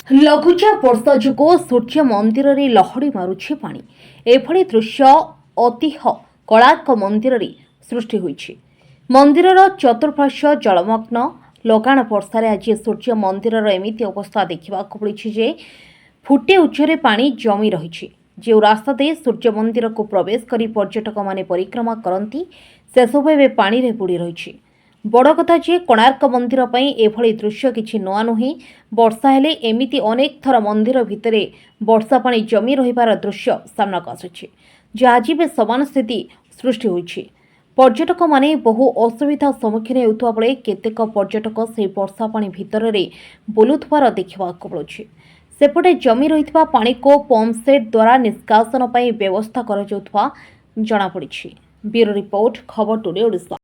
ଲଘୁଚାପ ବର୍ଷା ଯୋଗୁଁ ସୂର୍ଯ୍ୟ ମନ୍ଦିରରେ ଲହଡ଼ି ମାରୁଛି ପାଣି। ଏଭଳି ଦୃଶ୍ୟ ଐତିହ୍ୟ କୋଣାର୍କ ମନ୍ଦିରରେ ସୃଷ୍ଟି ହୋଇଛି। ମନ୍ଦିରର ଚତୁଃପାର୍ଶ୍ୱ ଜଳମଗ୍ନ। ଲଗାଣ ବର୍ଷାରେ ଆଜି ସୂର୍ଯ୍ୟ ମନ୍ଦିରର ଏମିତି ଅବସ୍ଥା ଦେଖିବାକୁ ମିଳିଛି ଯେ ଫୁଟେ ଉଚ୍ଚରେ ପାଣି ଜମି ରହିଛି। ଯେଉଁ ରାସ୍ତା ଦେଇ ସୂର୍ଯ୍ୟ ମନ୍ଦିରକୁ ପ୍ରବେଶ କରି ପର୍ଯ୍ୟଟକମାନେ ପରିକ୍ରମା କରନ୍ତି, ସେସବୁ ଏବେ ପାଣିରେ ବୁଡ଼ି ରହିଛି। ବଡ଼ କଥା ଯେ କୋଣାର୍କ ମନ୍ଦିର ପାଇଁ ଏଭଳି ଦୃଶ୍ୟ କିଛି ନୂଆ ନୁହେଁ। ବର୍ଷା ହେଲେ ଏମିତି ଅନେକ ଥର ମନ୍ଦିର ଭିତରେ ବର୍ଷା ପାଣି ଜମି ରହିବାର ଦୃଶ୍ୟ ସାମ୍ନାକୁ ଆସୁଛି, ଯାହା ଆଜି ବି ସମାନ ସ୍ଥିତି ସୃଷ୍ଟି ହୋଇଛି। ପର୍ଯ୍ୟଟକମାନେ ବହୁ ଅସୁବିଧା ସମ୍ମୁଖୀନ ହେଉଥିବା ବେଳେ କେତେକ ପର୍ଯ୍ୟଟକ ସେହି ବର୍ଷା ପାଣି ଭିତରରେ ବୁଲୁଥିବାର ଦେଖିବାକୁ ମିଳୁଛି। ସେପଟେ ଜମି ରହିଥିବା ପାଣିକୁ ପମ୍ପ ସେଟ୍ ଦ୍ୱାରା ନିଷ୍କାସନ ପାଇଁ ବ୍ୟବସ୍ଥା କରାଯାଉଥିବା ଜଣାପଡ଼ିଛି। ବ୍ୟୁରୋ ରିପୋର୍ଟ, ଖବର ଟୁଡେ ଓଡ଼ିଶା।